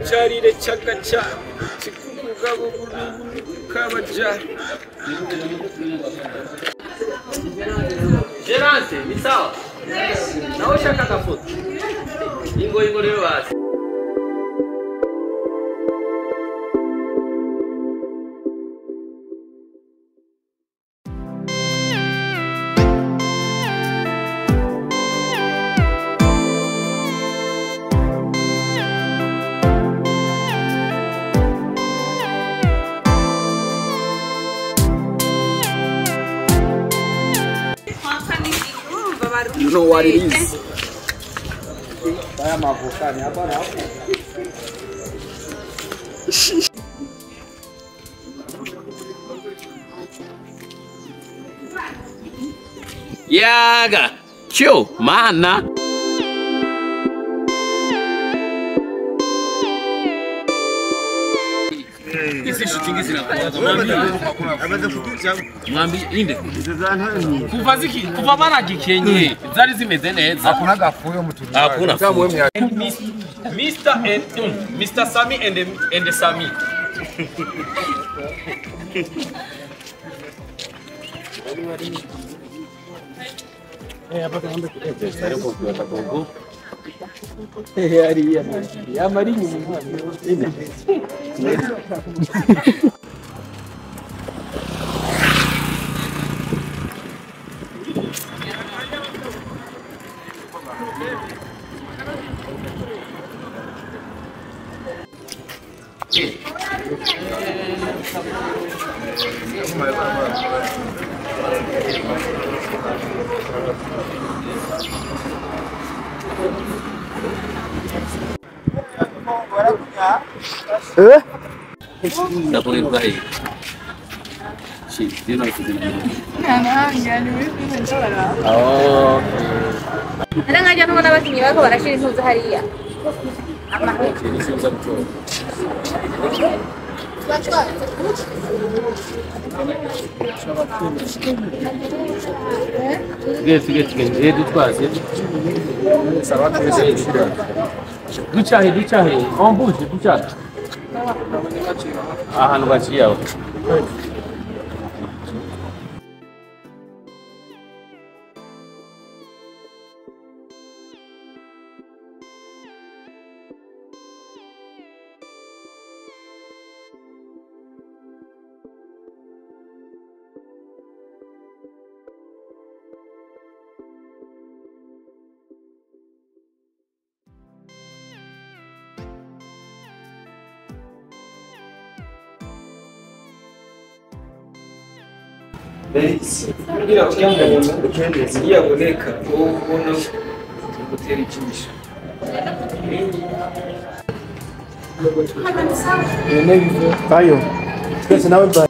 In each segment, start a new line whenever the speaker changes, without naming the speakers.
Charire chakacha chikugabo kabaja
Gerante, ni sawa. Nawe ushaka agafoto. Ingo ingo rero basi.
You know what it is.
Yaga, chill, mana. Kuva ziki kuva baragikenye zari zimeze neza
hakuna gafuyo mutuntu
hakuna Mr and Mr Sami and Sami Ducahe, on bouge, ducahe. Ahantu baciye aho.
Kugira umuntu yaboneka ubona gutera ijisho.
Bayo. Twese nawe bayo.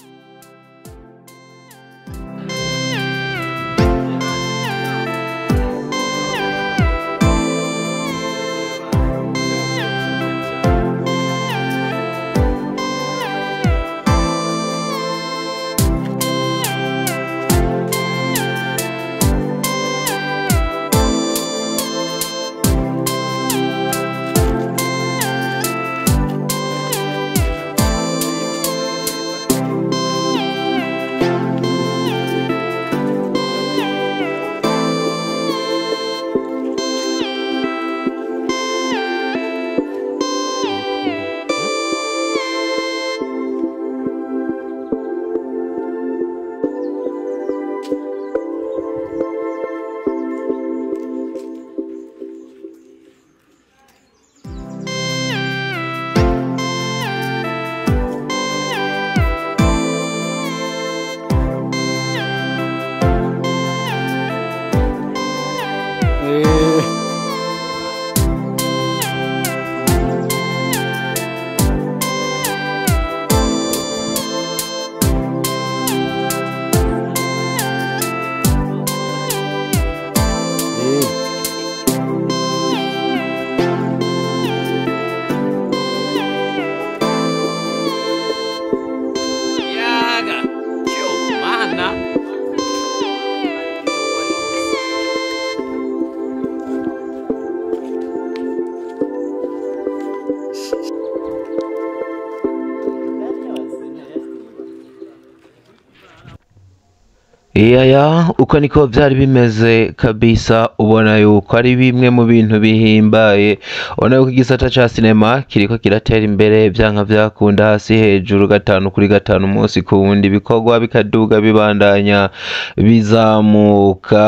Iyaya uko niko vyari bimeze kabisa, ubona yuko ari bimwe mu bintu bihimbaye, ubona yuko igisata ca sinema kiriko kiratera imbere vyanka vyakunda, hasi hejuru, gatanu kuri gatanu, umunsi ku wundi, ibikorwa bikaduga bibandanya bizamuka,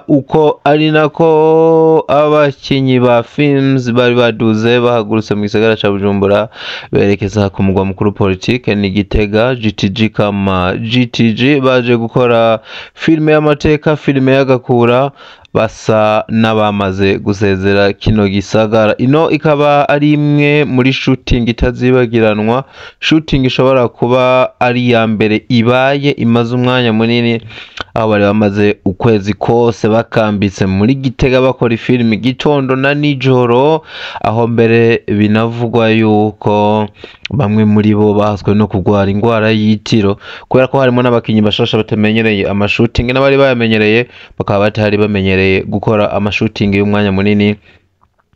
uko ari nako abakinyi ba films bari baduze bahagurutse mu gisagara ca Bujumbura berekeza ku mugwa mukuru politike ni Gitega, GTG kama GTG, baje gukora filime y'amateka, filime y'agakura, basa n'abamaze gusezera kino gisagara. Ino ikaba ari imwe muri shooting itazibagiranwa, shooting ishobora kuba ari iya mbere ibaye imaze umwanya munini, aho bari bamaze ukwezi kose bakambitse muri Gitega bakora ifilimi gitondo na nijoro, aho mbere binavugwa yuko bamwe muri bo bahaswe no kugwara ingwara y'itiro, kubera ko harimo n'abakinyi bashasha batamenyereye amashutingi, n'abari bayamenyereye bakaba batari bamenyereye gukora amashutingi y'umwanya munini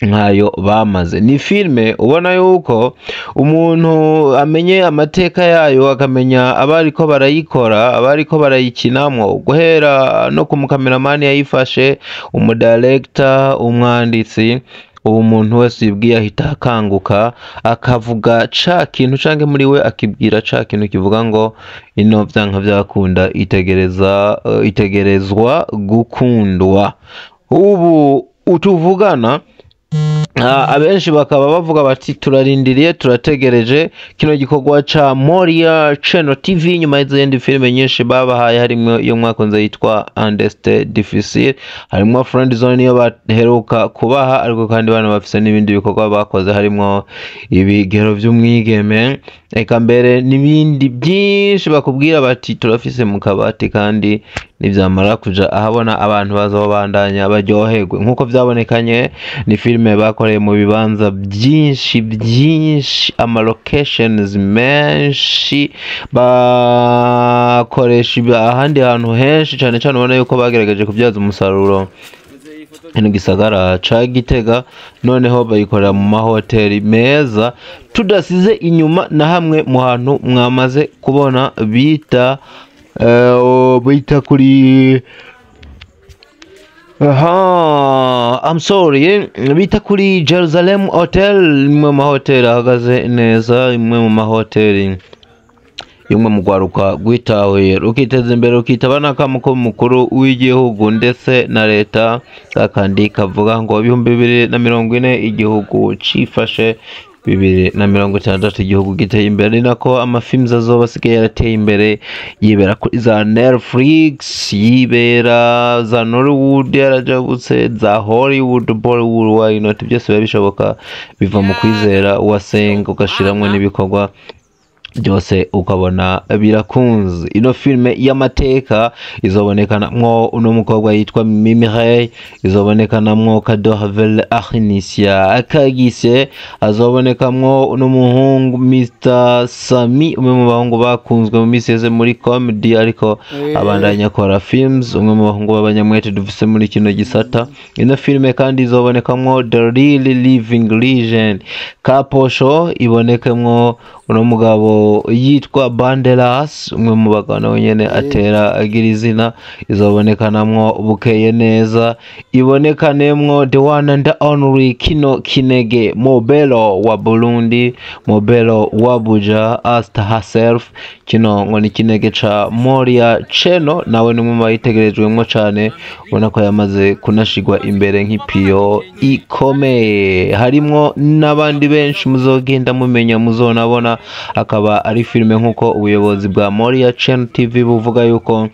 nkayo bamaze. Ni filme ubona yuko umuntu amenye amateka yayo, akamenya abariko barayikora, abariko barayikinamwo, guhera no ku mukameramani yayifashe, umudirector, umwanditsi, ubu umuntu wese yibwiye ahita akanguka akavuga ca kintu, canke muri we akibwira ca kintu kivuga ngo ino vyanka vyakunda itegereza, itegerezwa gukundwa. Ubu utuvugana abenshi bakaba bavuga bati turarindiriye, turategereje kino gikorwa ca Moria Channel TV nyuma y'izindi filime nyinshi babahaye, harimwo iyo mwakunze yitwa Understand Difficile, harimwo Friend Zone niyo baheruka kubaha, ariko kandi bano bafise n'ibindi bikorwa bakoze, harimwo ibigero vy'umwigeme, eka mbere n'ibindi byinshi bakubwira bati turafise mu kabati, kandi nivyamara kuja ahabona abantu bazobandanya baryoherwe nkuko vyabonekanye. Ni filime bakoreye mu bibanza byinshi byinshi, ama locations menshi, bakoresha ahandi hantu henshi cane cane, ubona yuko bagerageje kubyaza umusaruro kino gisagara ca Gitega, noneho bayikorera mu mahoteli meza, tudasize inyuma na hamwe mu hantu mwamaze kubona bita bita kuri, aha, I'm sorry, bita kuri Jerusalem Hotel, imwe mu mahoteli ahagaze neza, imwe mu mahoteli imwe mu rwaruka rwitahuye rukiteza imbere, rukitaba n'akamuko mukuru w'igihugu ndetse na leta, kakandi kavuga ngo 2040 igihugu cifashe, 2060 igihugu giteye imbere. Ni nako amafilms azoba asigaye yarateye imbere, yibera kuri za Netflix, yibera za Nollywood yarajabutse, za Hollywood, Bollywood, why not, byose biba bishoboka, biva mu kwizera wasenga ugashiramwo n'ibikorwa byose ukabona birakunze. Ino filme y'amateka izobonekanamwo uno mukobwa yitwa Mimi, izobonekanamwo Kadohavel Ahnisia Akagise, azobonekamwo uno muhungu Mr Sami, umwe mu bahungu bakunzwe mu misi yeze muri comedy, ariko abandanya akora films, umwe mu bahungu b'abanyamwete dufise muri kino gisata. Ino filme kandi izobonekamwo The Real Living Legend Kaposho, ibonekemwo uno mugabo yitwa Banderas, umwe mu bagabo nawe nyene atera agira izina, izobonekanamwo Bukeye Neza, ibonekanemwo the one and only Kino Kinege, Mobelo wa Burundi, Mobelo wa Buja, Asta herself. Kino ngo ni Kinege ca Moria Cheno, nawe ni umwe mu bayitegerejwemwo cane, ubona ko yamaze kunashigwa imbere nk'ipiyo ikomeye. Harimwo n'abandi benshi muzogenda mumenya, muzonabona. Akaba ari filime nk'uko ubuyobozi bwa Moria Channel TV buvuga yuko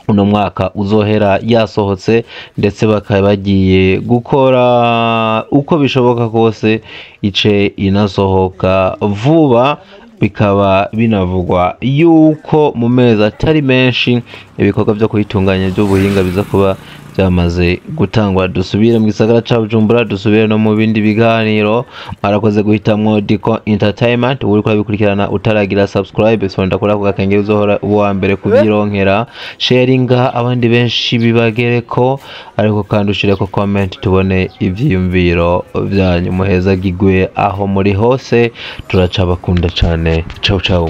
uno mwaka uzohera yasohotse, ndetse bakaba bagiye gukora uko bishoboka kose ice inasohoka vuba. Bikaba binavugwa yuko mu mezi atari menshi ibikorwa byo kuyitunganya by'ubuhinga biza kuba byamaze gutangwa. Dusubire mu gisagara ca Bujumbura, dusubire no mu bindi biganiro. Mwarakoze guhitamwo Diko Entertainment. Uri kubikurikirana utaragira subscribe, sonda kuri ako gakengeri uzohora uwa mbere kubyironkera, sharinga abandi benshi bibagereko, ariko kandi ushireko comment tubone ivyiyumviro vyanyu. Muheza gigwe aho muri hose, turacabakunda cane. Ciao ciao.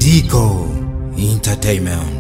Ziko Entertainment.